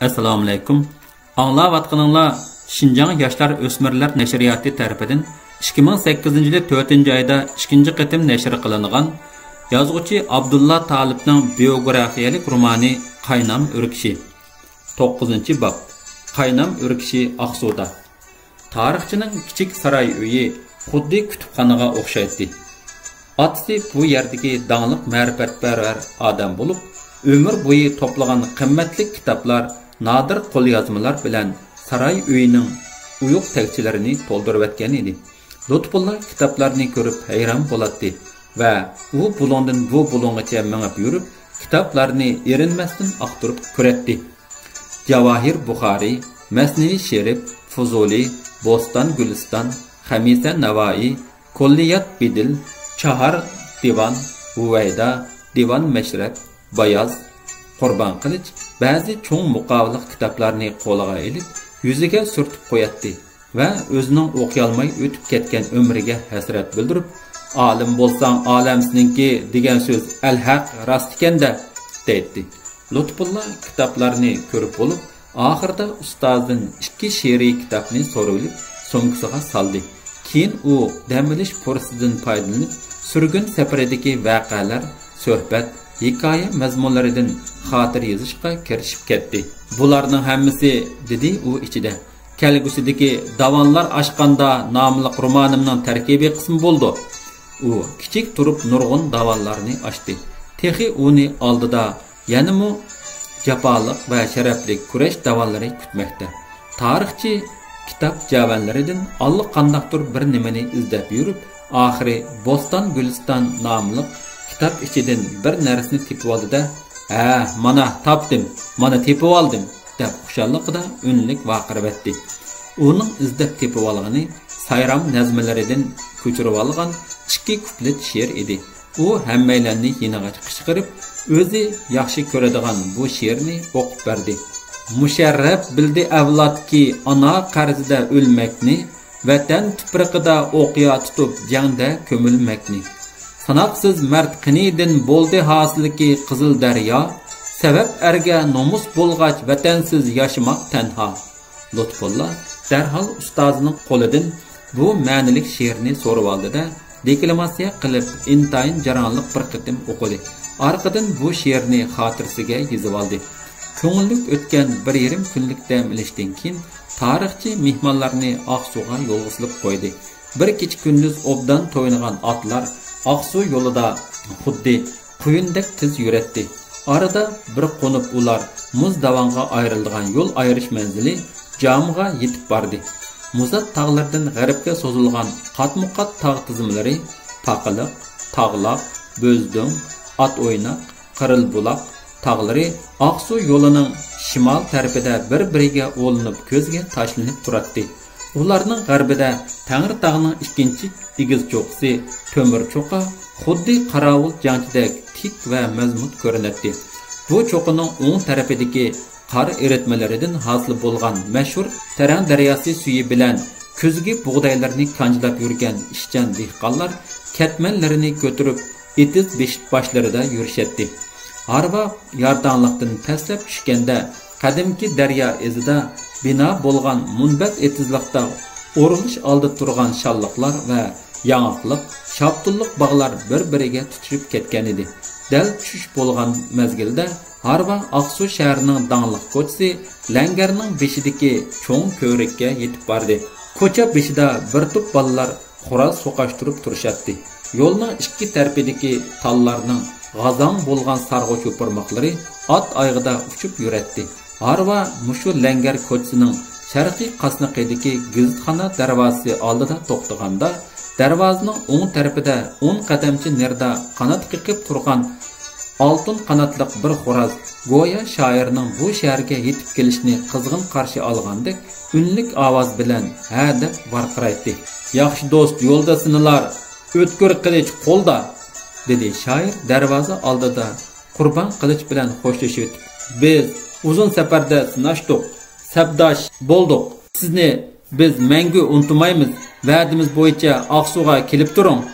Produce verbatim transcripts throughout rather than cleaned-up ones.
ئەسسالامۇئەلەيكۇم. ئاڭلاۋاتقىنىڭلار شىنجاڭ ياشلار ئۆسمۈرلەر نەشرىياتى تەرىپىدىن ئىككى مىڭ سەككىزىنچى يىلى تۆتىنچى ئايدا ئىككىنچى قېتىم نەشر قىلىنغان يازغۇچى ئابدۇللا تالىپنىڭ بىيوگرافىيەلىك رومانى قاينام ئۆركىشى. توققۇزىنچى باب. قاينام ئۆركىشى ئاقسۇدا. تارىخچىنىڭ كىچىك ساراي ئۆيى خۇددى كۇتۇپخانىغا ئوخشايتتى. ئاتىسى بۇ يەردىكى داڭلىق مەرىپەتپەرۋەر ئادەم بولۇپ، ئۆمۈر بويى توپلىغان قىممەتلىك كىتابلار، نادىر قوليازمىلار بىلەن ساراي ئۆيىنىڭ ئويۇق تەكچىلىرىنى تولدۇرۇۋەتكەن ئىدى. لۇتپۇللا كىتابلارنى كۆرۈپ ھەيران بولاتتى ۋە ئۇ بۇلۇڭدىن بۇ بۇلۇڭغىچە مېڭىپ يۈرۈپ، كىتابلارنى ئېرىنمەستىن ئاختۇرۇپ كۆرەتتى. جاۋاھىر بۇخارىي، مەسنىۋى شېرىپ، فۇزۇلى، بوستان گۈلىستان، خەمىسە ناۋائى، كۇللىيات بىدىل، چاھار دىۋان، ھۇۋەيدا، دىۋان مەشرەپ، باياز، قۇربان قىلىچ، بەزى چوڭ مۇقاۋىلىق كىتابلارنى قولىغا ئېلىپ، يۈزىگە سۈرتۈپ قوياتتى ۋە ئۆزىنىڭ ئوقۇيالماي ئۆتۈپ كەتكەن ئۆمرىگە ھەسرەت بىلدۈرۈپ، «ئالىم بولساڭ ئالەمسىنىڭكى دېگەن سۆز ئەلھەق راست ئىكەن-دە» دەيتتى. لۇتپۇللا كىتابلارنى كۆرۈپ بولۇپ، ئاخىرىدا ئۇستازىدىن ئىككى شېئىرىي كىتابنى سورىۋېلىپ، سومكىسىغا سالدى. كېيىن ئۇ دەم ئېلىش پۇرسىتىدىن پايدىلىنىپ، سۈرگۈن سەپىرىدىكى ۋەقەلەر، سۆھبەت، ھېكايە مەزمۇنلىرىدىن خاتىرە يېزىشقا كىرىشىپ كەتتى. «بۇلارنىڭ ھەممىسى»، دېدى ئۇ ئىچىدە، «كەلگۈسىدىكى داۋانلار ئاشقاندا ناملىق رومانىمنىڭ تەركىبىي قىسمى بولىدۇ.» ئۇ كىچىك تۇرۇپ نۇرغۇن داۋانلارنى ئاشتى. تېخى ئۇنى ئالدىدا يەنىمۇ جاپالىق ۋە شەرەپلىك كۈرەش داۋانلىرى كۈتمەكتە. تارىخچى كىتاب جەۋەنلىرىدىن ئاللىقانداقتۇر بىر نېمىنى ئىزدەپ يۈرۈپ، ئاخىرى بوستان گۈلىستان ناملىق كىتاب ئىچىدىن بىر نەرسىنى تېپىۋالدى-دە، «ھە، مانا تاپتىم، مانا تېپىۋالدىم» دەپ خۇشاللىقىدا ئۈنلۈك ۋارقىرىۋەتتى. ئۇنىڭ ئىزدەپ تېپىۋالغىنى سايرام نەزمىلىرىدىن كۆچۈرۈۋالغان ئىككى كۇپلېت شېئىر ئىدى. ئۇ ھەممەيلەننى يېنىغا قىچقىرىپ، ئۆزى ياخشى كۆرىدىغان بۇ شېئىرنى ئوقۇپ بەردى. مۇشەررەپ بىلدى ئەۋلادكى ئانا قەرزىدە ئۆلمەكنى، ۋەتەن تۇپرىقىدا ئوقيا تۇتۇپ جەڭدە كۆمۈلمەكنى. ساناقسىز مەرد قېنىدىن بولدى ھاسىلكى قىزىل دەريا، سەۋەب ئەرگە نومۇس بولغاچ ۋەتەنسىز ياشىماق تەنھا. لۇتپۇللا دەرھال ئۇستازىنىڭ قولىدىن بۇ مەنىلىك شېئىرنى سورىۋالدى-دە، دېكلاماتسىيە قىلىپ، ئىنتايىن جاراڭلىق بىر قېتىم ئوقۇدى. ئارقىدىن بۇ شېئىرنى خاتىرىسىگە يېزىۋالدى. كۆڭۈللۈك ئۆتكەن بىر يېرىم كۈنلۈك دەم ئېلىشتىن كېيىن، تارىخچى مېھمانلارنى ئاقسۇغا يولغا سېلىپ قويدى. بىر كېچە-كۈندۈز ئوبدان تويۇنغان ئاتلار ئاقسۇ يولىدا خۇددى قۇيۇندەك تېز يۈرەتتى. ئارىدا بىر قونۇپ ئۇلار مۇز داۋانغا ئايرىلىدىغان يول ئايرىش مەنزىلى جامىغا يېتىپ باردى. مۇزات تاغلىرىدىن غەربكە سوزۇلغان قاتمۇقات تاغ تىزمىلىرى، پاقىلىق، تاغلاق، بۆزدۈڭ، ئات ئويناق، قىرىل بۇلاق تاغلىرى ئاقسۇ يولىنىڭ شىمال تەرىپىدە بىر-بىرىگە ئۇلىنىپ كۆزگە تاشلىنىپ تۇراتتى. ئۇلارنىڭ غەربىدە تەڭرىتاغنىڭ ئىككىنچى ئېگىز چوققىسى تۆمۈر چوققا خۇددى قاراۋۇل جەڭچىدەك تىك ۋە مەزمۇت كۆرۈنەتتى. بۇ چوققىنىڭ ئوڭ تەرىپىدىكى قار ئېرىتمىلىرىدىن ھاسىل بولغان مەشھۇر تەرەڭ دەرياسى سۈيى بىلەن كۈزگى بۇغدايلىرىنى كانجىلاپ يۈرگەن ئىشچان دېھقانلار كەتمەنلىرىنى كۆتۈرۈپ، ئېتىز بېشى باشلىرىدا يۈرۈشەتتى. ھارۋا يارداڭلىقتىن پەسلەپ چۈشكەندە، قەدىمكى دەريا ئېزىدا بىنا بولغان مۇنبەت ئېتىزلىقتا ئورۇلۇش ئالدىدا تۇرغان شاللىقلار ۋە ياڭاقلىق، شاپتۇللۇق باغلار بىر-بىرىگە تۇتىشىپ كەتكەنىدى. دەل چۈش بولغان مەزگىلدە ھارۋا ئاقسۇ شەھىرىنىڭ داڭلىق كوچىسى لەڭگەرنىڭ بېشىدىكى چوڭ كۆۋرۈككە يېتىپ باردى. كوچا بېشىدا بىر توپ بالىلار خوراز سوقاشتۇرۇپ تۇرۇشاتتى. يولنىڭ ئىككى تەرىپىدىكى تاللارنىڭ غازاڭ بولغان سارغۇچ يوپۇرماقلىرى ئات ئايىغىدا ئۇچۇپ يۈرەتتى. ھارۋا مۇشۇ لەڭگەر كوچىسىنىڭ شەرقىي قاسنىقىدىكى گېزىتخانا دەرۋازىسى ئالدىدا توختىغاندا، دەرۋازىنىڭ ئوڭ تەرىپىدە ئون قەدەمچە نېرىدا قانات قېقىپ تۇرغان ئالتۇن قاناتلىق بىر خوراز گويا شائىرنىڭ بۇ شەھەرگە يېتىپ كېلىشىنى قىزغىن قارشى ئالغاندەك ئۈنلۈك ئاۋاز بىلەن ھە دەپ ۋارقىرايتتى. «ياخشى دوست يولدا سىنىلار، ئۆتكۈر قىلىچ قولدا!» دېدى شائىر دەرۋازا ئالدىدا قۇربان قىلىچ بىلەن خوشلىشىۋېتىپ. «بىز ئۇزۇن سەپەردە سىناشتۇق، سەپداش بولدۇق. سىزنى بىز مەڭگۈ ئۇنتۇمايمىز، ۋەدىمىز بويىچە ئاقسۇغا كېلىپ تۇرۇڭ.»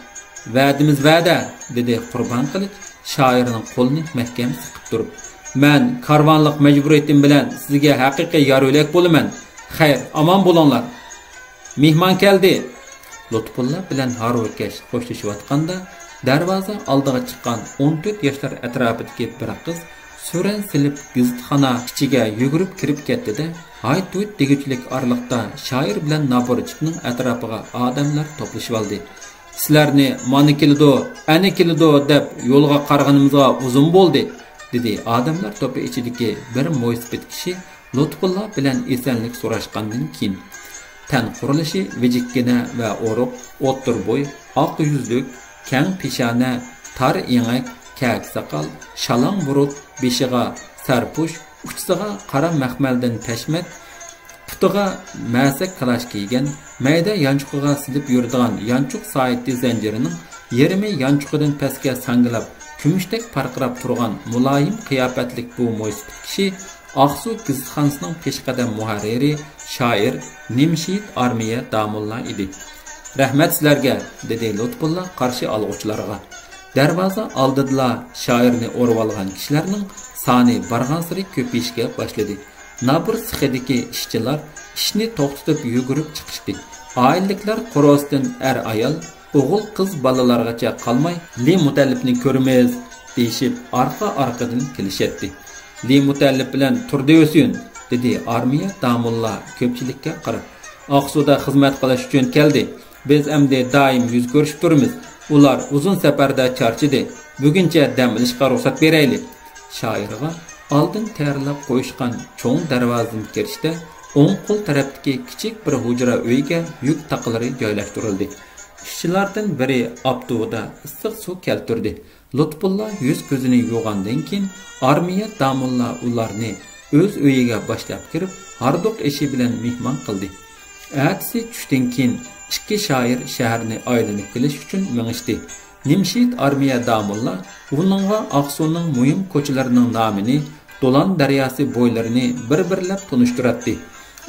«ۋەدىمىز ۋەدە!» دېدى قۇربان قىلىچ شائىرنىڭ قولىنى مەھكەم سىقىپ تۇرۇپ. مەن كارۋانلىق مەجبۇرىيىتىم بىلەن سىزگە ھەقىقىي يار يۆلەك بولىمەن. خەير، ئامان بولۇڭلار. مېھمان كەلدى. لۇتپۇللا بىلەن ھارۋىكەش خوشلىشىۋاتقاندا، دەرۋازا ئالدىغا چىققان ئون تۆت ياشلار ئەتراپىدىكى بىر قىز سۈرەن سېلىپ گېزىتخانا ئىچىگە يۈگۈرۈپ كىرىپ كەتتى-دە، ھايت-ھۇيت دېگۈچىلىك ئارىلىقتا شائىر بىلەن نابۇرچىپنىڭ ئەتراپىغا ئادەملەر توپلىشىۋالدى. سىلەرنى مانا كېلىدۇ، ئەنە كېلىدۇ دەپ يولغا قارىغىنىمىزغا ئۇزۇن بولدى، دېدى ئادەملەر توپى ئىچىدىكى بىر مويسىپىت كىشى لۇتپۇللا بىلەن ئېسەنلىك سوراشقاندىن كېيىن. تەن قۇرۇلۇشى ۋىجىككىنە ۋە ئورۇق، ئوتتۇرا بوي، ئاق يۈزلۈك، كەڭ پېشانە، تار ئېڭەك، كەكە ساقال، شالاڭ بۇرۇت، بېشىغا سەرپۇش، ئۇچىسىغا قارا مەخمەلدىن پەشمەت، پۇتىغا مەسەك كالاچ كىيگەن، مەيدە يانچۇقىغا سېلىپ يۈرىدىغان يانچۇق سائىتى زەنجىرىنىڭ يېرىمى يانچۇقىدىن پەسكە ساڭگىلاپ، كۈمۈشتەك پارقىراپ تۇرغان مۇلايىم قىياپەتلىك بۇ مويسىپىت كىشى ئاقسۇ گېزىتخانىسىنىڭ پېشقەدەم مۇھەررىرى، شائىر، نىمشېھىت ئارمىيە داموللا ئىدى. رەھمەت سىلەرگە، دېدى لۇتپۇللا قارشى ئالغۇچىلارغا. دەرۋازا ئالدىدىلا شائىرنى ئورىۋالغان كىشىلەرنىڭ سانى بارغانسېرى كۆپىيىشكە باشلىدى. نابۇر سېخىدىكى ئىشچىلار ئىشنى توختىتىپ يۈگۈرۈپ چىقىشتى. ئائىلىلىكلەر قورۇسىدىن ئەر-ئايال، ئوغۇل-قىز بالىلارغىچە قالماي، لى مۇتەللىپنى كۆرىمىز، دېيىشىپ ئارقا-ئارقىدىن كېلىشەتتى. لى مۇتەللىپ بىلەن تۇردى ھۈسۈن، دېدى ئارمىيە داموللا كۆپچىلىككە قاراپ. ئاقسۇدا خىزمەت قىلىش ئۈچۈن كەلدى. بىز ئەمدى دائىم يۈز كۆرۈشۈپ تۇرىمىز. ئۇلار ئۇزۇن سەپەردە چارچىدى. بۈگۈنچە دەم ئېلىشقا رۇخسەت بېرەيلى. شائىرغا ئالدىن تەييارلاپ قويۇشقان چوڭ دەرۋازىدىن كىرىشتە، ئوڭ قول تەرەپتىكى كىچىك بىر ھۇجرا ئۆيگە يۈك تاقلىرى جايلاشتۇرۇلدى. ئىشچىلاردىن بىرى ئاپتوۋىدا ئىسسىق سۇ كەلتۈردى. لۇتپۇللا يۈز-كۆزىنى يۇغاندىن كېيىن، ئارمىيە داموللا ئۇلارنى ئۆز ئۆيىگە باشلاپ كىرىپ، ھاردۇق ئېشى بىلەن مېھمان قىلدى. ئەتىسى چۈشتىن كېيىن ئىككى شائىر شەھەرنى ئايلىنىپ كېلىش ئۈچۈن مېڭىشتى. نىمشېھىت ئارمىيە داموللا ئۇنىڭغا ئاقسۇنىڭ مۇھىم كوچىلىرىنىڭ نامىنى، دولان دەرياسى بويلىرىنى بىر-بىرلەپ تونۇشتۇراتتى.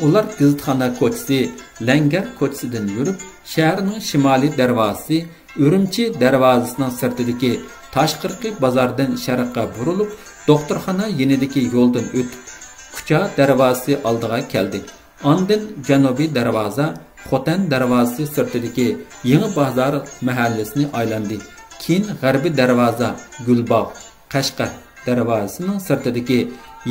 ئۇلار گېزىتخانا كوچىسى، لەڭگەر كوچىسىدىن يۈرۈپ، شەھەرنىڭ شىمالىي دەرۋازىسى، ئۈرۈمچى دەرۋازىسىنىڭ سىرتىدىكى تاشقىرىقى بازاردىن شەرققە بۇرۇلۇپ، دوختۇرخانا يېنىدىكى يولدىن ئۆتۈپ، كۇچا دەرۋازىسى ئالدىغا كەلدى. ئاندىن جەنۇبىي دەرۋازا، خوتەن دەرۋازىسى سىرتىدىكى يېڭى بازار مەھەللىسىنى ئايلاندى. كېيىن غەربىي دەرۋازا، گۈلباغ، قەشقەر دەرۋازىسىنىڭ سىرتىدىكى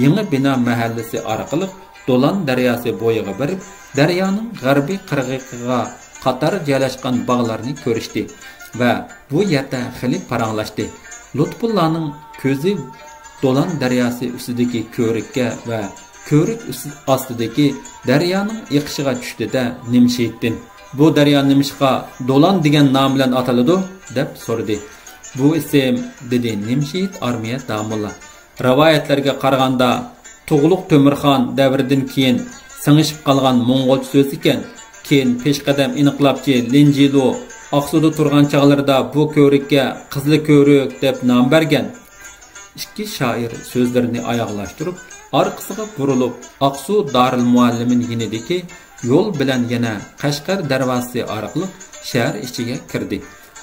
يېڭى بىنا مەھەللىسى ئارقىلىق دولان دەرياسى بويىغا بېرىپ، دەريانىڭ غەربىي قىرغىقىغا قاتار جايلاشقان باغلارنى كۆرۈشتى ۋە بۇ يەردە خېلى پاراڭلاشتى. لۇتپۇللانىڭ كۆزى دولان دەرياسى ئۈستىدىكى كۆۋرۈككە ۋە كۆۋرۈك ئۈستى، ئاستىدىكى دەريانىڭ ئېقىشىغا چۈشتى-دە، نىمشېھىتتىن، «بۇ دەريا نېمىشقا دولان دېگەن نام بىلەن ئاتىلىدۇ؟» دەپ سورىدى. «بۇ ئىسىم»، دېدى نىمشېھىت ئارمىيە داموللا، «رىۋايەتلەرگە قارىغاندا، تۇغلۇق تۆمۈرخان دەۋرىدىن كېيىن سىڭىشىپ قالغان موڭغۇلچە سۆز ئىكەن. كېيىن پېشقەدەم ئىنقىلابچى لىن جىلۇ ئاقسۇدا تۇرغان چاغلىرىدا بۇ كۆۋرۈككە قىزىل كۆۋرۈك دەپ نام بەرگەن.» ئىككى شائىر سۆزلىرىنى ئاياغلاشتۇرۇپ، ئارقىسىغا بۇرۇلۇپ، ئاقسۇ دارىلمۇئەللىمىن يېنىدىكى يول بىلەن يەنە قەشقەر دەرۋازىسى ئارقىلىق شەھەر ئىچىگە كىردى.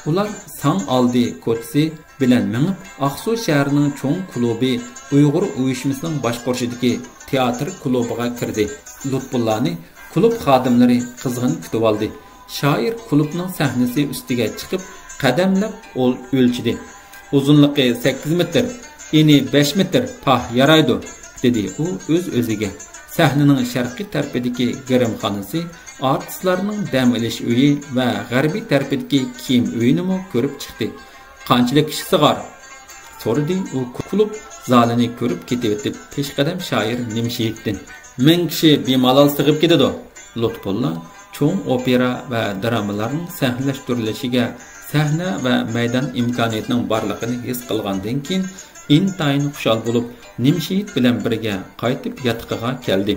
ئۇلار ساڭ ئالدى كوچىسى بىلەن مېڭىپ، ئاقسۇ شەھىرىنىڭ چوڭ كۇلۇبى، ئۇيغۇر ئۇيۇشمىسىنىڭ باشقۇرۇشىدىكى تىياتىر كۇلۇبىغا كىردى. لۇتپۇللانى كۇلۇب خادىملىرى قىزغىن كۈتۈۋالدى. شائىر كۇلۇبنىڭ سەھنىسى ئۈستىگە چىقىپ، قەدەملەپ ئول-، ئۆلچىدى. «ئۇزۇنلۇقى سەككىز مېتىر، ئېنى بەش مېتىر، پاھ، يارايدۇ»، دېدى ئۇ ئۆز-ئۆزىگە. سەھنىنىڭ شەرقىي تەرىپىدىكى گىرىمخانىسى، ئارتىسلارنىڭ دەم ئېلىش ئۆيى ۋە غەربىي تەرىپىدىكى كىيىم ئۆيىنىمۇ كۆرۈپ چىقتى. «قانچىلىك كىشى سىغار؟» سورىدى ئۇ كۇلۇب زالىنى كۆرۈپ كېتىۋېتىپ، پېشقەدەم شائىر نىمشېھىتتىن. «مىڭ كىشى بىمالال سىغىپ كېتىدۇ.» لۇتپۇللا چوڭ ئوپېرا ۋە درامىلارنىڭ سەھنىلەشتۈرۈلۈشىگە سەھنە ۋە مەيدان ئىمكانىيىتىنىڭ بارلىقىنى ھېس قىلغاندىن كېيىن، ئىنتايىن خۇشال بولۇپ، نىمشېھىت بىلەن بىرگە قايتىپ ياتىقىغا كەلدى.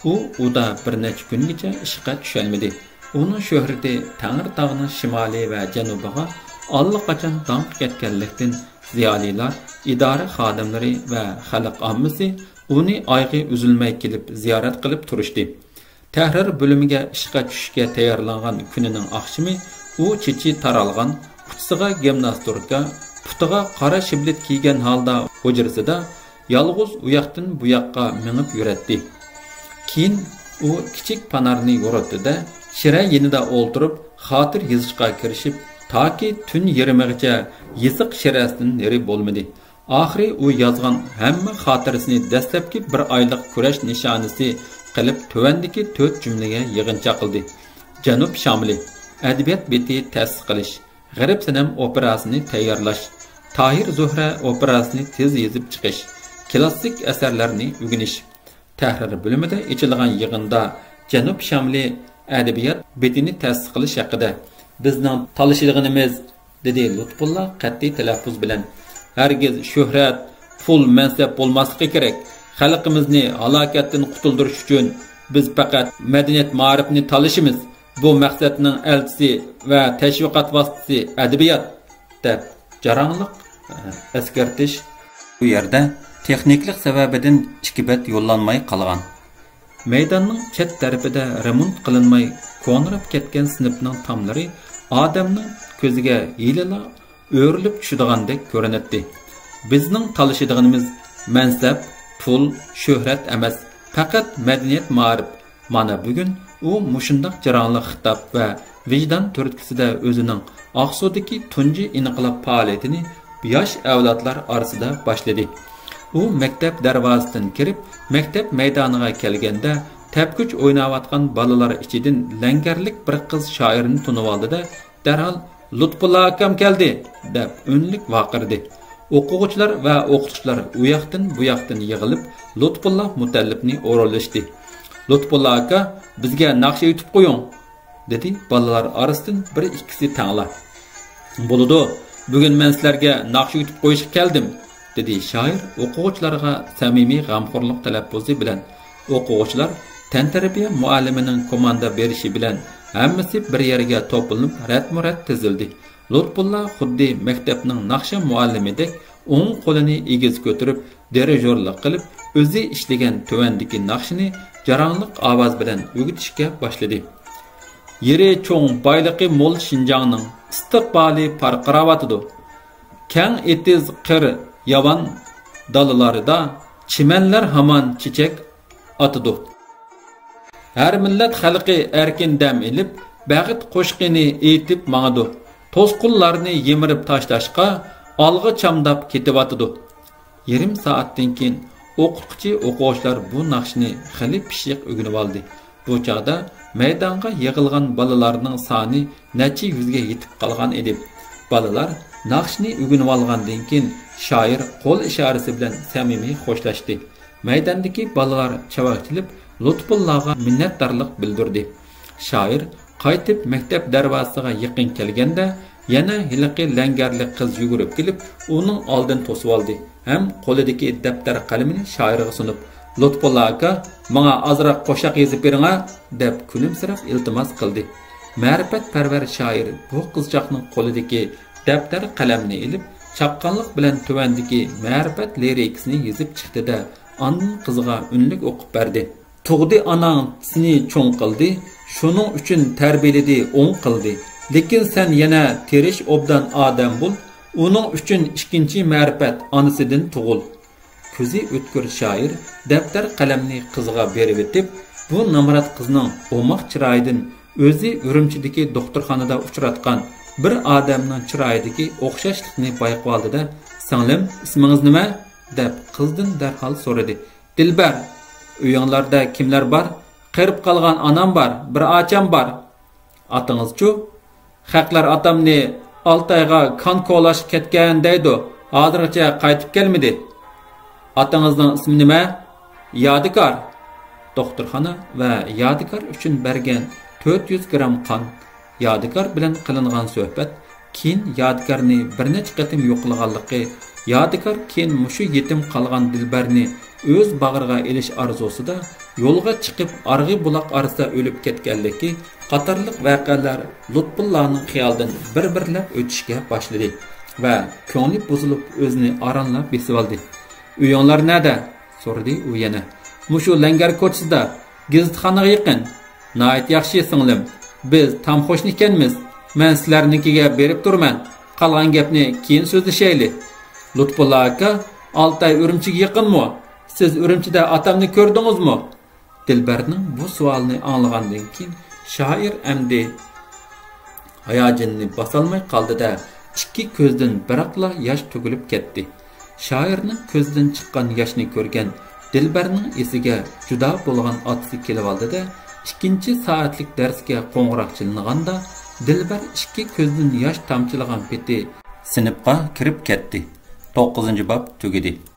ئۇ ئۇدا بىر نەچچە كۈنگىچە ئىشقا چۈشەلمىدى. ئۇنىڭ شۆھرىتى تەڭرىتاغنىڭ شىمالى ۋە جەنۇبىغا ئاللىقاچان داڭقى كەتكەنلىكتىن، زىيالىيلار، ئىدارە خادىملىرى ۋە خەلق ئاممىسى ئۇنى ئايىغى ئۈزۈلمەي كېلىپ زىيارەت قىلىپ تۇرۇشتى. تەھرىر بۆلۈمىگە ئىشقا چۈشۈشكە تەييارلانغان كۈنىنىڭ ئاخشىمى ئۇ چېچى تارالغان، ئۇچىسىغا گىمناستوركا، پۇتىغا قارا شىبلىت كىيگەن ھالدا ھۇجرىسىدا يالغۇز ئۇياقتىن بۇياققا مېڭىپ يۈرەتتى. كېيىن ئۇ كىچىك پانارنى يورۇتتى-دە، شىرە يېنىدا ئولتۇرۇپ، خاتىرە يېزىشقا كىرىشىپ، تاكى تۈن يېرىمىغىچە يېزىق شىرەسىدىن نېرى بولمىدى. ئاخىرى ئۇ يازغان ھەممە خاتىرىسىنى دەسلەپكى بىر ئايلىق كۈرەش نىشانىسى قىلىپ، تۆۋەندىكى تۆت جۈملىگە يىغىنچاق قىلدى: جەنۇب شامىلى، ئەدەبىيات بېتى تەسىس قىلىش، غېرىب سەنەم ئوپېراسىنى تەييارلاش، تاھىر زۆھرە ئوپېراسىنى تېز يېزىپ چىقىش، كلاسسىك ئەسەرلەرنى ئۆگىنىش. تەھرىر بۆلۈمىدە ئېچىلغان يىغىندا جەنۇب شامىلى ئەدەبىيات بېتىنى تەسىس قىلىش ھەققىدە، بىزنىڭ تالىشىدىغىنىمىز، دېدى لۇتپۇللا قەتئىي تەلەپپۇز بىلەن، ھەرگىز شۆھرەت، پۇل، مەنسەپ بولماسلىقى كېرەك. خەلقىمىزنى ھالاكەتتىن قۇتۇلدۇرۇش ئۈچۈن بىز پەقەت مەدەنىيەت، مائارىپنى تالىشىمىز. بۇ مەقسەتنىڭ ئەلچىسى ۋە تەشۋىقات ۋاسىتىسى ئەدەبىيات، دەپ جاراڭلىق، ئە، ئەسكەرتىش. بۇ يەردە تېخنىكلىق سەۋەبىدىن ئىككى بەت يوللانماي قالغان. مەيداننىڭ چەت تەرىپىدە رېمونت قىلىنماي كونىراپ كەتكەن سىنىپنىڭ تاملىرى ئادەمنىڭ كۆزىگە ھېلىلا ئۆرۈلۈپ چۈشىدىغاندەك كۆرۈنەتتى. بىزنىڭ تالىشىدىغىنىمىز مەنسەپ، پۇل، شۆھرەت ئەمەس، پەقەت مەدەنىيەت، مائارىپ. مانا بۈگۈن ئۇ مۇشۇنداق جاراڭلىق خىتاب ۋە ۋىجدان تۈرتكىسىدە ئۆزىنىڭ ئاقسۇدىكى تۇنجى ئىنقىلاب پائالىيىتىنى ياش ئەۋلادلار ئارىسىدا باشلىدى. ئۇ مەكتەپ دەرۋازىسىدىن كىرىپ، مەكتەپ مەيدانىغا كەلگەندە، تەپكۈچ ئويناۋاتقان بالىلار ئىچىدىن لەڭگەرلىك بىر قىز شائىرنى تونۇۋالدى-دە، دەرھال: «لۇتپۇللا ئاكام كەلدى!» دەپ ئۈنلۈك ۋارقىرىدى. ئوقۇغۇچىلار ۋە ئوقۇتقۇچىلار ئۇياقتىن بۇياقتىن يىغىلىپ، لۇتپۇللا مۇتەللىپنى ئورۇنلىشتى. «لۇتپۇللا ئاكا، بىزگە ناخشا ئېيتىپ قويۇڭ!» دېدى بالىلار ئارىسىدىن بىر ئىككىسى تەڭلا. «بولىدۇ، بۈگۈن مەن سىلەرگە ناخشا ئېيتىپ قويۇشقا كەلدىم.» دېدى شائىر ئوقۇغۇچىلارغا سەمىمىي غەمخورلۇق تەلەپپۇزى بىلەن. ئوقۇغۇچىلار تەنتەربىيە مۇئەللىمىنىڭ كوماندا بېرىشى بىلەن ھەممىسى بىر يەرگە توپلىنىپ رەتمۇرەت تىزىلدى. لۇتپۇللا خۇددى مەكتەپنىڭ ناخشا مۇئەللىمىدەك ئوڭ قولىنى ئېگىز كۆتۈرۈپ، دىرىژورلۇق قىلىپ، ئۆزى ئىشلىگەن تۆۋەندىكى ناخشىنى جاراڭلىق ئاۋاز بىلەن ئۆگىتىشكە باشلىدى. يېرى چوڭ، بايلىقى مول شىنجاڭنىڭ ئىستىقبالى پارقىراۋاتىدۇ. كەڭ ئېتىز، قىر، ياۋان دالىلاردا چىمەنلەر ھامان چېچەك ئاتىدۇ. ھەر مىللەت خەلقى ئەركىن دەم ئېلىپ، بەخت قوشىقىنى ئېيتىپ ماڭىدۇ. توسقۇنلارنى يىمىرىپ تاشلاشقا، ئالغا چامداپ كېتىۋاتىدۇ. يېرىم سائەتتىن كېيىن ئوقۇتقۇچى ئوقۇغۇچىلار بۇ ناخشىنى خېلى پىششىق ئۆگىنىۋالدى. بۇ چاغدا مەيدانغا يىغىلغان بالىلارنىڭ سانى نەچچە يۈزگە يېتىپ قالغان ئىدى. بالىلار ناخشىنى ئۆگىنىۋالغاندىن كېيىن، شائىر قول ئىشارىسى بىلەن سەمىمىي خوشلاشتى. مەيداندىكى بالىلار چاۋاك چېلىپ، لۇتپۇللاغا مىننەتدارلىق بىلدۈردى. شائىر قايتىپ مەكتەپ دەرۋازىسىغا يېقىن كەلگەندە، يەنە ھېلىقى لەڭگەرلىك قىز يۈگۈرۈپ كېلىپ، ئۇنىڭ ئالدىنى توسۇۋالدى ھەم قولىدىكى دەپتەر قەلىمىنى شائىرغا سۇنۇپ، «لۇتپۇللا ئاكا، ماڭا ئازراق قوشاق يېزىپ بېرىڭە» دەپ كۈلۈمسىرەپ ئىلتىماس قىلدى. مەرىپەتپەرۋەر شائىر بۇ قىزچاقنىڭ قولىدىكى دەپتەر قەلەمنى ئېلىپ، چاققانلىق بىلەن تۆۋەندىكى مەرىپەت لىرىكىسىنى يېزىپ چىقتى-دە، ئاندىن قىزغا ئۈنلۈك ئوقۇپ بەردى. «تۇغدى ئاناڭ سېنى چوڭ قىلدى، شۇنىڭ ئۈچۈن تەربىيەلىدى ئوڭ قىلدى. لېكىن سەن يەنە تىرىش، ئوبدان ئادەم بول، ئۇنىڭ ئۈچۈن ئىككىنچى مەرىپەت ئانىسىدىن تۇغۇل.» كۆزى ئۆتكۈر شائىر دەپتەر قەلەمنى قىزغا بېرىۋېتىپ، بۇ نامرات قىزنىڭ ئوماق چىرايىدىن ئۆزى ئۈرۈمچىدىكى دوختۇرخانىدا ئۇچراتقان بىر ئادەمنىڭ چىرايىدىكى ئوخشاشلىقنى بايقىۋالدى-دە، «سىڭلىم، ئىسمىڭىز نېمە؟» دەپ قىزدىن دەرھال سورىدى. «دىلبەر، ئۆيۈڭلاردا كىملەر بار؟» «قېرىپ قالغان ئانام بار، بىر ئاچام بار.» «ئاتىڭىزچۇ؟» «خەقلەر ئاتامنى ئالتايغا كان كولاشقا كەتكەن دەيدۇ، ھازىرغىچە قايتىپ كەلمىدى.» «ئاتىڭىزنىڭ ئىسمى نېمە؟» «يادىكار.» دوختۇرخانا ۋە يادىكار ئۈچۈن بەرگەن تۆت يۈز گرام قان. يادىكار بىلەن قىلىنغان سۆھبەت، كېيىن يادىكارنى بىر نەچچە قېتىم يوقلىغانلىقى، يادىكار كېيىن مۇشۇ يېتىم قالغان دىلبەرنى ئۆز باغرىغا ئېلىش ئارزۇسىدا يولغا چىقىپ، ئارغى بۇلاق ئارىسىدا ئۆلۈپ كەتكەنلىكى قاتارلىق ۋەقەلەر لۇتپۇللانىڭ خىيالىدىن بىر-بىرلەپ ئۆتۈشكە باشلىدى ۋە كۆڭلى بۇزۇلۇپ، ئۆزىنى ئارانلا بېسىۋالدى. «ئۆيۈڭلار نەدە؟» سورىدى ئۇ يەنە. «مۇشۇ لەڭگەر كوچىسىدا، گېزىتخانىغا يېقىن.» «ناھايىتى ياخشى، سىڭلىم. بىز تام قوشنا ئىكەنمىز. مەن سىلەرنىڭكىگە بېرىپ تۇرىمەن. قالغان گەپنى كېيىن سۆزلىشەيلى.» «لۇتپۇللا ئاكا، ئالتاي ئۈرۈمچىگە يېقىنمۇ؟ سىز ئۈرۈمچىدە ئاتامنى كۆردىڭىزمۇ؟ دىلبەرنىڭ بۇ سوئالىنى ئاڭلىغاندىن كېيىن شائىر ئەمدى ھاياجىنىنى باسالماي قالدى-دە، ئىككى كۆزىدىن بىراقلا ياش تۆكۈلۈپ كەتتى. شائىرنىڭ كۆزىدىن چىققان ياشنى كۆرگەن دىلبەرنىڭ ئېسىگە جۇدا بولغان ئاتىسى كېلىۋالدى-دە، ئىككىنچى سائەتلىك دەرسكە قوڭغۇراق چېلىنغاندا، دىلبەر ئىككى كۆزىدىن ياش تامچىلىغان پېتى سىنىپقا كىرىپ كەتتى. توققۇزىنچى باب تۈگىدى.